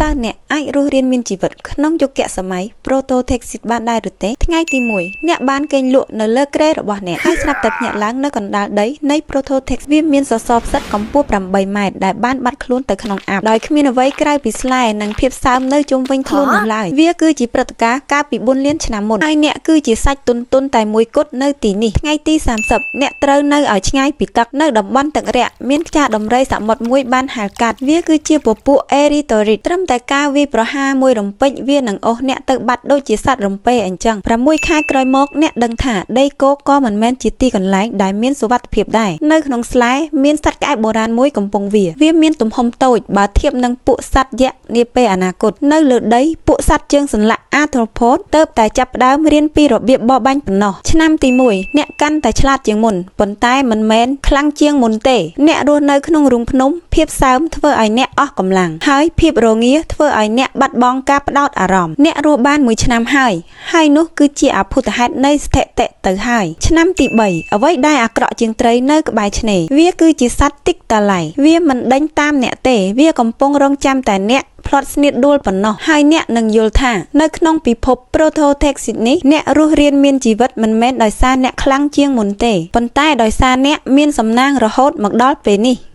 តើអ្នកអាចរស់រានមានជីវិតក្នុងយុគសម័យ Proto-Tethys បានដែរឬទេថ្ងៃទី1អ្នកបានគេងលក់នៅលើគ្រែរបស់អ្នកហើយស្រាប់តែភ្ញាក់ឡើងនៅកណ្ដាលដីនៃ Proto-Tethys វាមានសសរផ្សិតកម្ពស់8ម៉ែត្រដែលបានបាត់ខ្លួនទៅក្នុងអ័ព្ទដោយគ្មានអ្វីក្រៅពីស្លែនិងភាពសើមនៅជុំវិញខ្លួននោះឡើយវាគឺជាព្រឹត្តិការណ៍កាលពី4លានឆ្នាំមុនហើយអ្នកគឺជាសាច់ទន់ៗតែមួយគត់នៅទីនេះថ្ងៃទី30អ្នកត្រូវនៅឲ្យឆ្ងាយពីទឹកនៅតំបន់ទឹករាក់មានខ្ចារដំរីសមុទ្រមួយបានហែលកាត់វាគឺជាពពួកអេរីតូរីតត្រឹមតែការវាយប្រហារមួយរំពេចវានឹងអូសអ្នកទៅបាត់ដូចជាសត្វរំពេអញ្ចឹង6ខែក្រោយមកអ្នកដឹងថាដីគោកក៏មិនមែនជាទីកន្លែងដែលមានសុវត្ថិភាពដែរនៅក្នុងស្លែមានសត្វក្អែកបុរាណមួយកំពុងវាវាមានទំហំតូចបើធៀបនឹងពួកសត្វយក្សនាពេលអនាគតនៅលើដីពួកសត្វជើងសន្លាក់អាដ្រូផូតទៅតែចាប់ផ្ដើមរៀនពីរបៀបបរបាញ់ប៉ុណ្ណោះឆ្នាំទី1អ្នកកាន់តែឆ្លាតជាងមុនប៉ុន្តែមិនមែនខ្លាំងជាងមុនទេអ្នករស់នៅក្នុងរូងភ្នំភាពសើមធ្វើឲ្យអ្នកអស់កម្លាំងហើយភាពរងាធ្វើឲ្យអ្នកបាត់បង់ការផ្ដោតអារម្មណ៍អ្នករស់បានមួយឆ្នាំហើយហើយនោះគឺជាអភូតហេតុនៃស្ថិតិទៅហើយឆ្នាំទី3អ្វីដែលអាក្រក់ជាងត្រីនៅក្បែរឆ្នេរវាគឺជាសត្វតិកតាឡៃវាមិនដេញតាមអ្នកទេវាកំពុងរងចាំតែអ្នកផ្លាត់ស្នៀតដួលប៉ុណ្ណោះហើយអ្នកនឹងយល់ថានៅក្នុងពិភព Proto-Tethys នេះអ្នករស់រានមានជីវិតមិនមែនដោយសារអ្នកខ្លាំងជាងមុនទេប៉ុន្តែដោយសារអ្នកមានសំណាងរហូតមកដល់ពេលនេះ។